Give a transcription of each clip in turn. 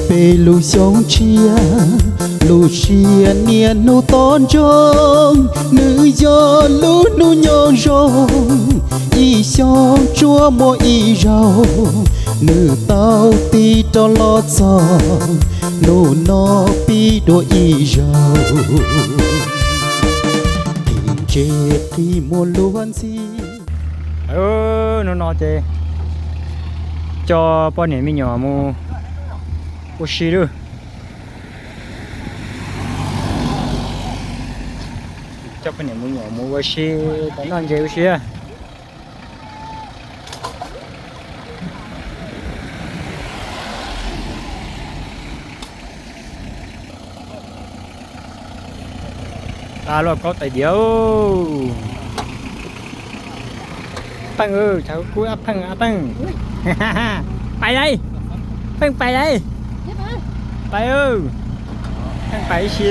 Peb lub xyoo tshiab, lub sia niaj hnub tos ntsoov, nws yog lub hnub nyob zoo, ib xyoo tsuas muaj ib zaug, nws tau tig rov los txog, hnub no pib dua ib zaug, tim ntses qi muaj luag ntxhi. Hnub no ces coj poj niam me nyuam mus ua si lawm. Coj poj niam me nyuam mus ua si, noj ntses ua si. Ab, loj kaub tais diav. Pheej, thaum kuv ab Pheej, ab Pheej. Pais lawm. Pheej pais lawm. Pais, Pheej pais ib si.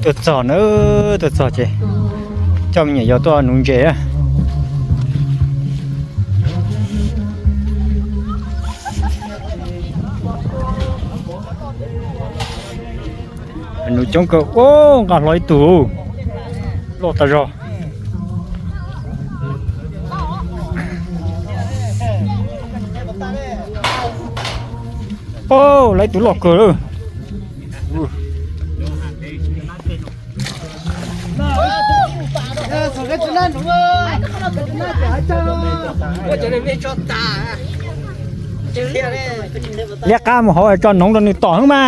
Tuaj txog na, tuaj txog ces coj me nyuam yaus tuaj nuv ntses na. Nuv coob kawg, ua nqa hlo ib tug loj tas zog. Lawv ib tug loj kawg lawm. Liab qab mus hauv tso noov rau nws tom xwb mas.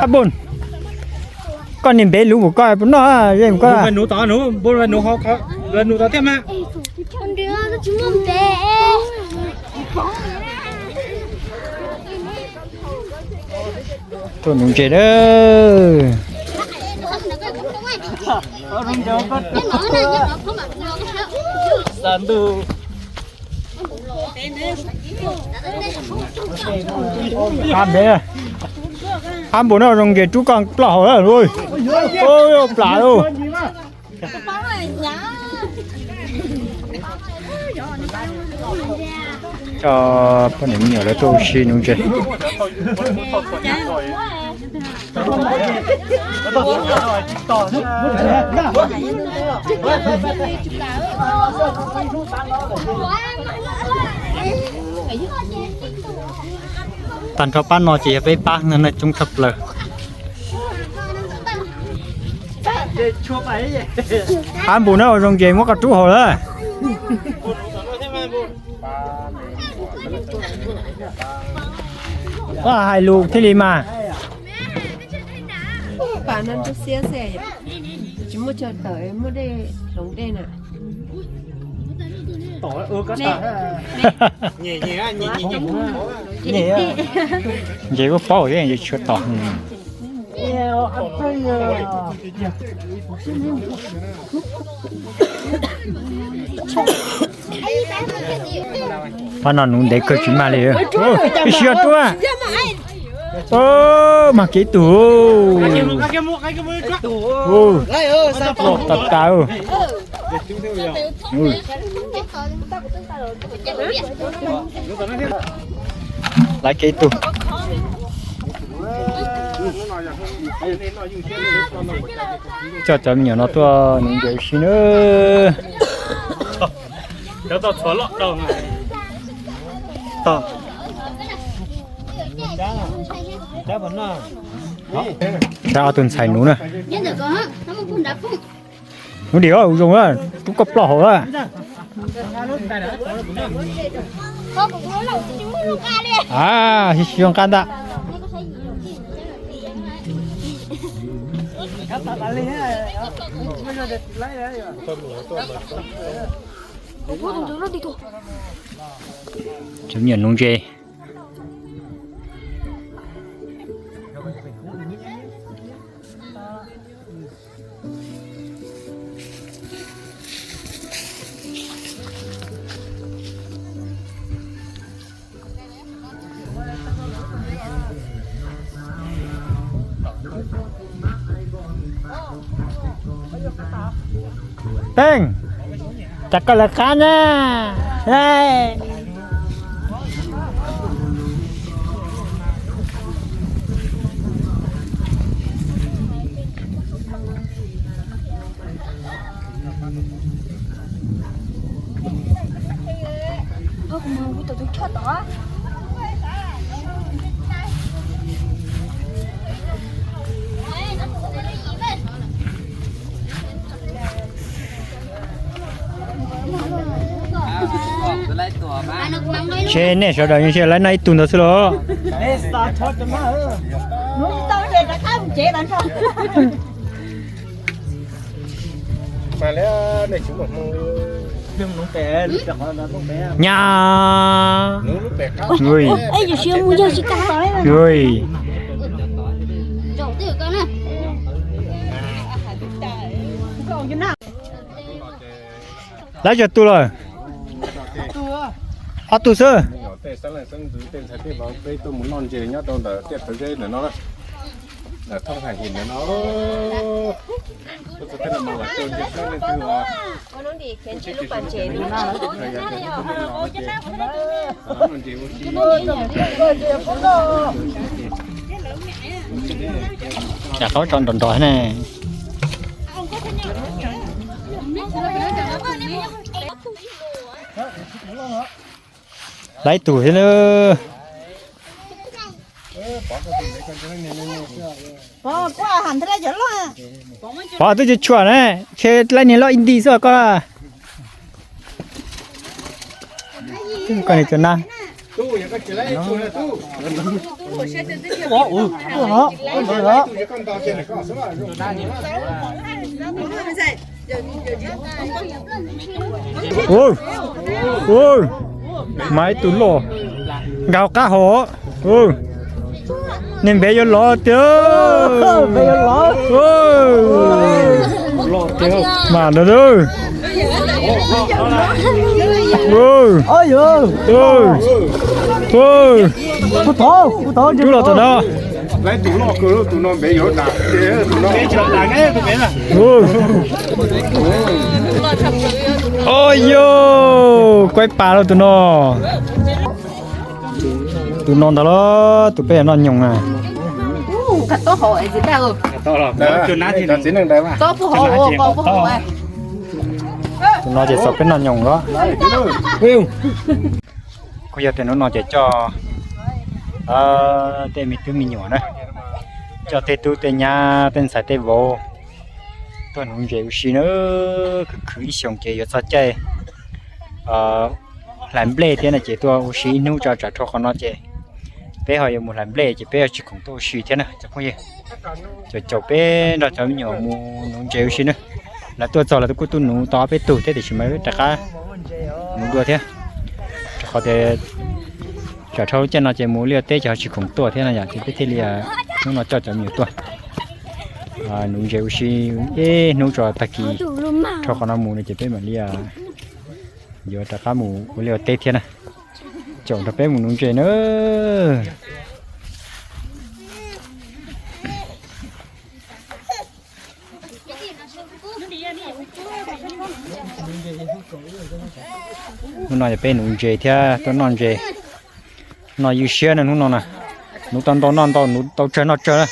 Ab Npus, koj niag npev luv npaum koj puas noj, koj nuv tod, nuv tod thiab mas. Tuaj nuv ntses na. Ab Npus, ab Npus no zoo ntses rub koj ploj hauv lawm. Plam lauj. Coj poj niam me nyuam lawv tuaj ua si nuv ntses. Tag nrho pab no ces yog peb pab no, coob tshaj plaws. Ab Npus na, ua zoo ntses muab koj rub hauv lawm. Koj hais lus thiaj li mas. Pas no ntsuj xiab xwb, tsis muaj chaw tawm, muaj dej hloov dej na. Nce kuj paub thiab, nce tshua tom. Pab no nuv ntev kawg tsis mag li. Ib si rub. Mag kev tug. Tag tas. Laiv kev tug. Coj cov me nyuam no tuaj nuv ntses ua si nawb. Saib ob tug ntxhais nuv na. Nuv dim, zoo na, rub koj ploj hauv lawm. A, sib sib zoo qab ntag. Cov me nyuam nuv ntses. Teej, rov qab lawv qab na. Ntshe nej sawv daws ntshe lawv noj ib tug ntawd xwb los. Nyab. Lawv cog tus lawm. Ob tug xwb. Tej xeeb leej xeeb ntxwv tej ntxhais tej vauv peb tuaj mus noj ntses nyob rau ntawm tiaj tawv zeb ntawm no na. Thoob hais him ntawm no. Tuaj txog tej no mas lam tuaj ntsia saib leej twg os. Noj ntses ua si. Tsam qhov tso nrov nrov ne. Lawv ib tug thiab na. Pov twb tsis tshuam ne, ntshe lawv niag loj ib nti xwb koj. Koj niag cov na. Ua, ua, mas ib tug loj, nkag qab hauv. Niag npe yuav lov tiag. Mas no. Rub los tom no. Au yau, kuaib pas lauj tus no. Tus no ntag los tus peb noj nyoos na. Tus no ces xav peb noj nyoos los. Kuj yog tias hnub no ces coj tej me tub me nyuam na, coj tej tub tej nyab tej ntxhais tej vauv tuaj nuv ntses ua si na. Khwv khwv ib xyoos ces yuav txog caij hlais nplej thiab no ces tuaj ua si ib hnub tso, tsam dhau qhov no ces peb ho yuav mus hlais nplej ces peb ho tsis khoom tuaj ua si thiab na cov phooj ywg. Caum caum peb nrog cov me nyuam mus nuv ntses ua si na. Lawv tuaj txog lawv kuj tuaj nuv tau ob peb tug thiab tiam sis mas rov qab nuv dua thiab. Rau qhov tias tsam dhau lub caij no ces mus liaj teb ces ho tsis khoom tuaj thiab no yom, ces peb thiaj li hnub no coj cov me nyuam tuaj nuv ntses ua si ib hnub tso, tag kis dhau qhov no mus no ces peb mam li yuav rov qab mus ua liaj ua teb thiab na. Caum nrog peb mus nuv ntses na. Hnub no yog peb nuv ntses thiab tuaj noj ntses, noj ywj siab na hnub no na. Nuv tau ntau noj ntau, nuv tau tsawg noj tsawg na.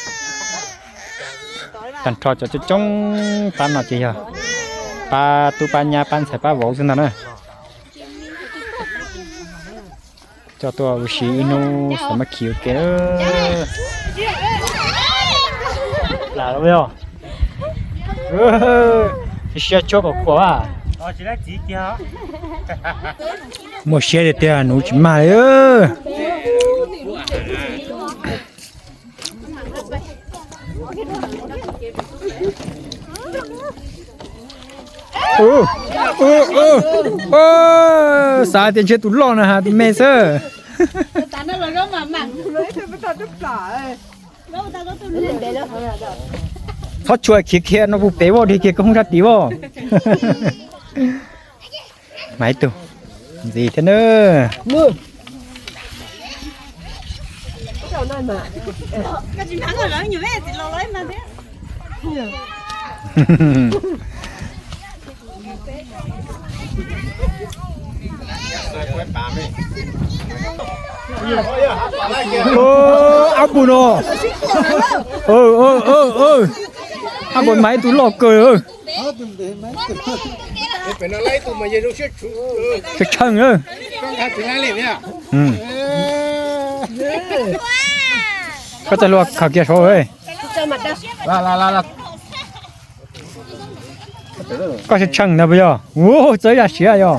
Tag nrho cov coob coob pab no ces yog pab tub pab nyab pab ntxhais pab vauv xwb ntag na. Coj tuaj ua si ib hnub xav mas khiv ua ke. Siab siab tshuab kom khuam. Muaj siab tiag tiag, nuv tsis mag li. Xav tias ntshe tus loj no has tus me xwb. Tab no los zoo mam mam tus no ib tug peb tau twb plam. Txhob tshua khiav kiag no puas pem voj dig kiag koj hoob sab tid voj. Mas ib tug ntxiv thiab na. Ab npus no. Ab npus mas ib tug loj kawg. Tshee tshee na. Koj txawj hlua khaws kiag saud. Koj tshee tshee ntag puas yog? Ua txawj yaj siav yog.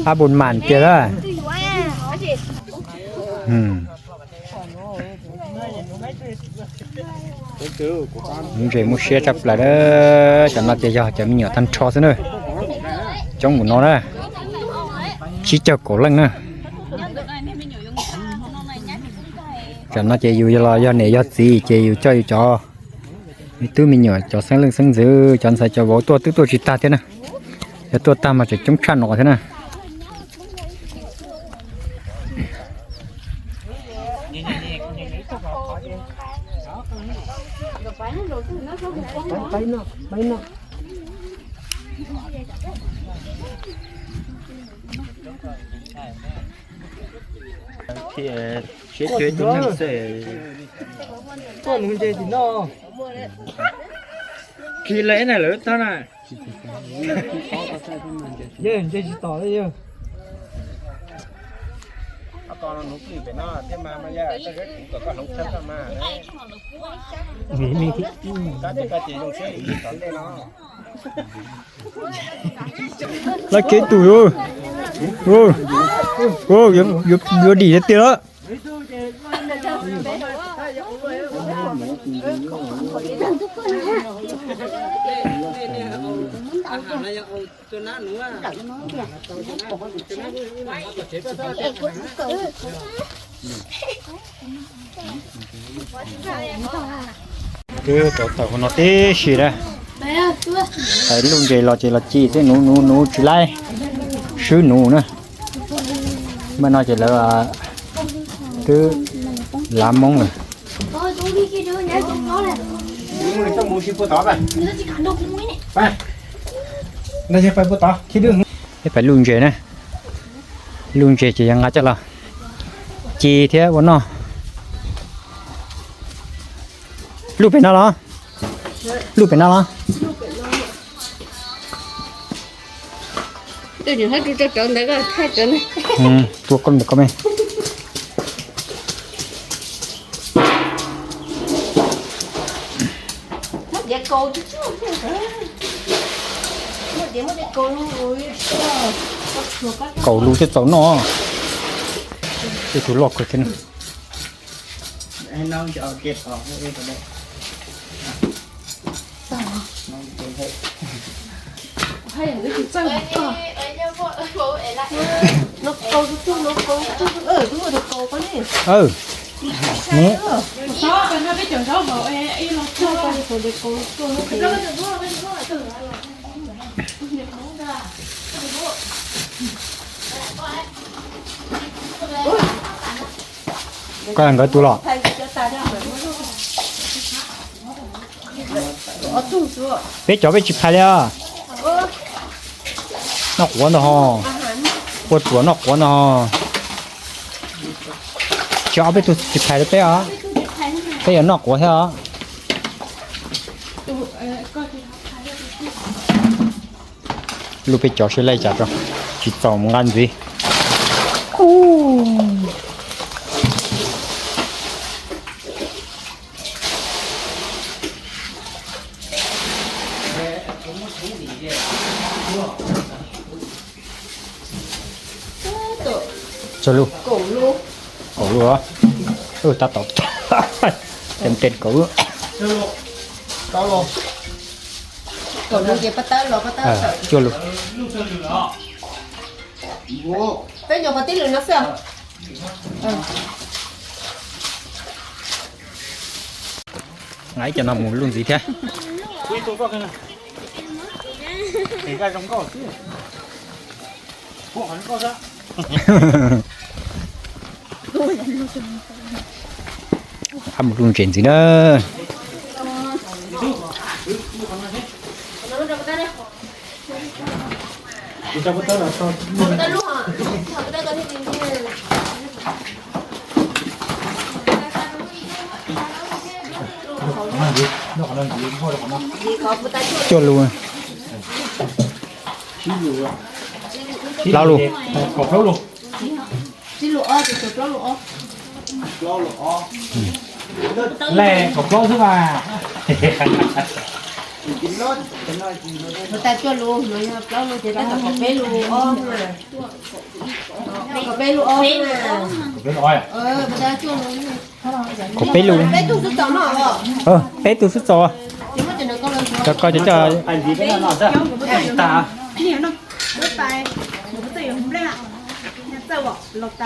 Ab npus mas tiag lawm. Ntses muaj siab tshaj plaws. Cov no ces yog cov me nyuam tag nrho xwb na. Coob mus no na, tsib caug kaum leej na. Tam no ces yus los yog niam yog txiv ces yus coj yus cov me tub me nyuam, cov xeeb leej xeeb ntxwv, cov ntxhais cov vauv tuaj twb tuaj tsis tag thiab na. Yog tuaj tag mas tseem coob tshaj no thiab na. Siab cuag ib tug neeg xwb. Tuaj nuv ntses tim no. Khi lawv na, lawv tag na. Yawg ntses tsis tom li yawg. Lawv kev tus yuav dim tiag tiag lawm. Twb rau tawm hauv no tib si na. Thaum lub ntses los ces los ci xwb, nuv nuv nuv tsis laib, swb nuv na. Mas no ces lawv twb lav moob lawm. Peb pais lub ntses na, lub ntses ces yog nqa coj los ci thiab ua noj. Lub pem no los? Lub pem no los? Tua koj ntawm ko me. Kaum lus thiaj txaus noj. Tej tug loj kawg thiab na. Koj nkawd tus los? Peb cov peb tsis phais li os. Noj quav ntag ho. Ua ruam noj quav ntag ho. Tsis ob peb tug tsis phais rau peb os. Peb yuav noj quav thiab os. Lub peb cov sib laij cas tso, tsis txaus mus nqa ntxiv. Tsawg lub? Kaum lub. Tab tom tes tes kaum lub. Cuaj lub. Peb nyuam qhuav tib lwm no xwb. Nqa ib co no mus luj ntxiv thiab. Ab, mus luj ntses ntxiv na. Cuaj lus. Plaub lus. Le kaum plaub xwb mas. Ua tau cuaj lus no yog plaub lus ces tab tom kaum peb lus ob na. Kaum peb lus ob na. Kaum peb lus ob. Ua tau cuaj lus. Kaum peb lus. Peb tug xwb txaus no. Peb tug xwb txaus. Cov ko cov cov.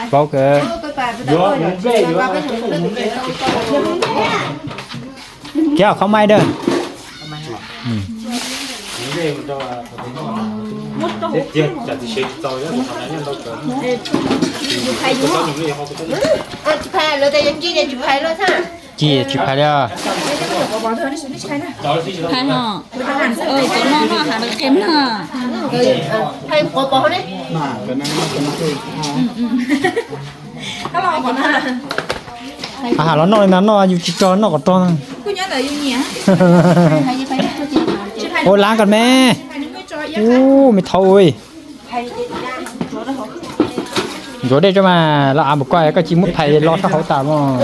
Plaub. Kiag qhov mai dawb. Ci tsis phais li. Phais ho. Cov no no hav lawv qhia na. Hav los noj li ntawd, noj yus tsis tso noj kom rog. Ua lab koj me. Ub, me thaub ui. Ntxuav dej tso mas, los av mus koj, koj cia muab phais los sab hauv tas mog.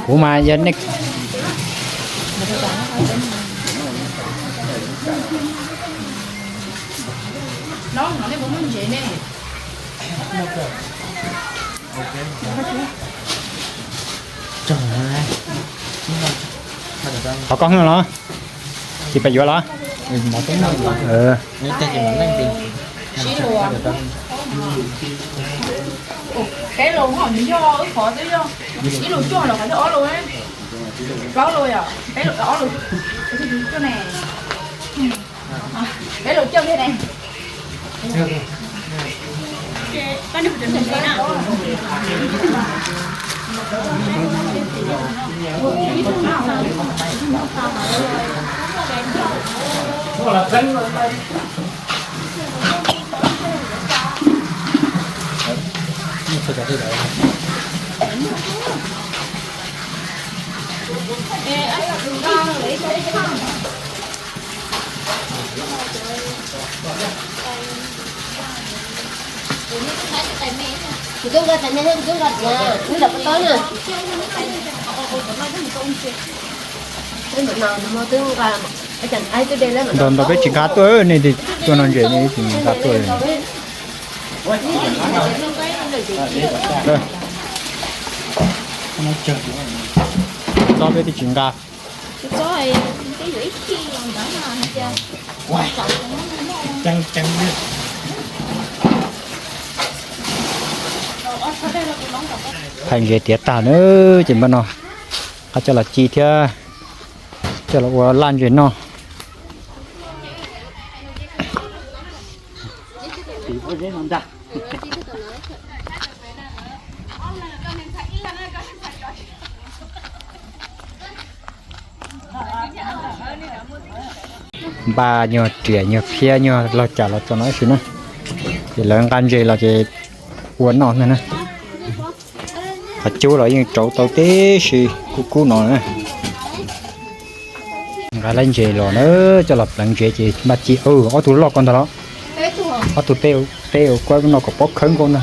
Kuv mas yog nej. Qhov koj hwj los? Tsis pais yuav los? Peb lus, yog wb qhov twb yog ib lus cuaj los qhov twb ob lus, plaub lus yom, peb lus ob lus, cuaj ne, peb lus cuaj ne. Kuv twb nqa tais me thiab, kuv twb nqa tias wb lam pab tob na. Ntaus ntaus peb tsis nqa tuaj, nej tig tuaj no ntses nej tsis nqa tuaj. Txob peb twb tsis nqa. Phais ntses tiav tag na, ces npaj no qab coj los ci thiab coj los ua laj ntses noj. Npaj nyuag riam nyuag phiab nyuag log cas los tso no ib si na. Ces lawv nqa ntses los ces ua noj ntag na. Qhov cub los yeej rauv tau tib si kub kub no na. Nqa lawv ntses los na, coj los pleev ntses ces npaj ci, ob tug loj ko ntag los. Ob tug teb, teb ua kuab no kom pob khawb nkaus na.